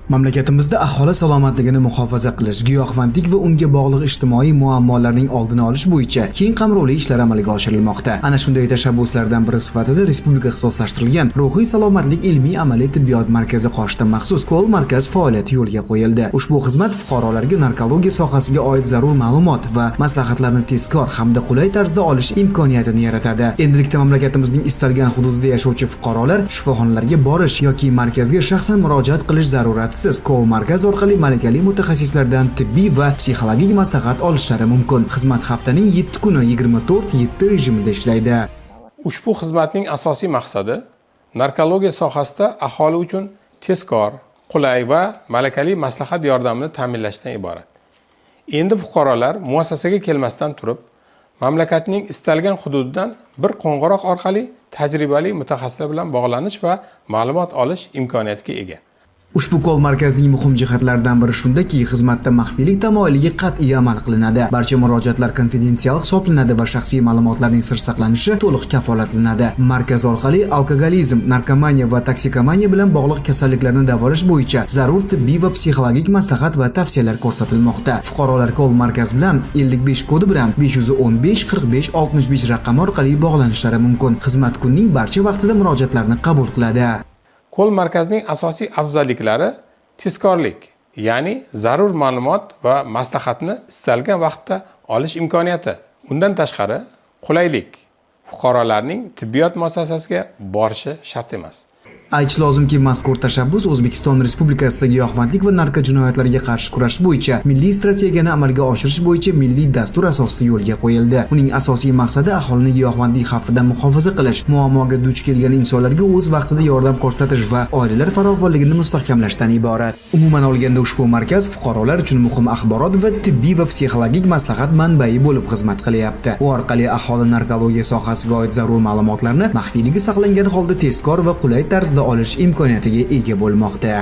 Mamlakatimizda aholi salomatligini muhofaza qilish, giyohvandlik va unga bog'liq ijtimoiy muammolarning oldini olish bo'yicha keng qamrovli ishlar amalga oshirilmoqda. Ana shunday tashabbuslardan biri sifatida Respublika ixtisoslashtirilgan ruhiy salomatlik ilmiy amaliy tibbiyot markazi qoshida maxsus call markaz faoliyati yo'lga qo'yildi. Ushbu xizmat fuqarolarga narkologiya sohasiga oid zarur ma'lumot va maslahatlarni tezkor hamda qulay tarzda olish imkoniyatini yaratadi. Endilikda mamlakatimizning istalgan hududida yashovchi fuqarolar shifoxonalarga borish yoki markazga shaxsan murojaat qilish zaruratsiz call markaz orqali malakali mutaxassislardan tibbiy va psixologik maslahat olishlari mumkin. Xizmat haftaning 7 kuni 24/7 rejimida ishlaydi. Ushbu xizmatning asosiy maqsadi narkologiya sohasida aholi uchun tezkor, qulay va malakali maslahat yordamini ta'minlashdan iborat. Endi fuqarolar muassasaga kelmasdan turib, mamlakatning istalgan hududidan bir qo'ng'iroq orqali tajribali mutaxassislar bilan bog'lanish va ma'lumot olish imkoniyatiga ega. Ushbu call markazning muhim jihatlaridan biri shundaki, xizmatda maxfiylik tamoyiliga qat'iy amal qilinadi. Barcha murojaatlar konfidensial hisoblanadi va shaxsiy ma'lumotlarning sir saqlanishi to'liq kafolatlanadi. Markaz orqali alkogolizm, narkomaniya va toksikomaniya bilan bog'liq kasalliklarni davolash bo'yicha zarur tibbiy va psixologik maslahat va tavsiyalar ko'rsatilmoqda. Fuqarolar call markaz bilan 55 kodi bilan 515 45 65 raqami orqali bog'lanishlari mumkin. Xizmat kunning barcha vaqtida murojaatlarni qabul qiladi. Call markazning asosiy afzalliklari tezkorlik, ya'ni zarur ma'lumot va maslahatni istalgan vaqtda olish imkoniyati. Undan tashqari, qulaylik. Fuqarolarning tibbiyot muassasasiga borishi shart emas. Aytish lozimki, mazkur tashabbus O'zbekiston Respublikasida giyohvandlik va narkojinoyatlarga qarshi kurash bo'yicha milliy strategiyani amalga oshirish bo'yicha milliy dastur asosida yo'lga qo'yildi. Uning asosiy maqsadi aholini giyohvandlik xavfidan muhofaza qilish, muammoga duch kelgan insonlarga o'z vaqtida yordam ko'rsatish va oilalar farovonligini mustahkamlashdan iborat. Umuman olganda, ushbu markaz fuqarolar uchun muhim axborot va tibbiy va psixologik maslahat manbai bo'lib xizmat qilyapti. U orqali aholi narkologiya sohasiga oid zarur ma'lumotlarni maxfiyligi saqlangan holda tezkor va qulay tarzda olish imkoniyatiga ega bo'lmoqda.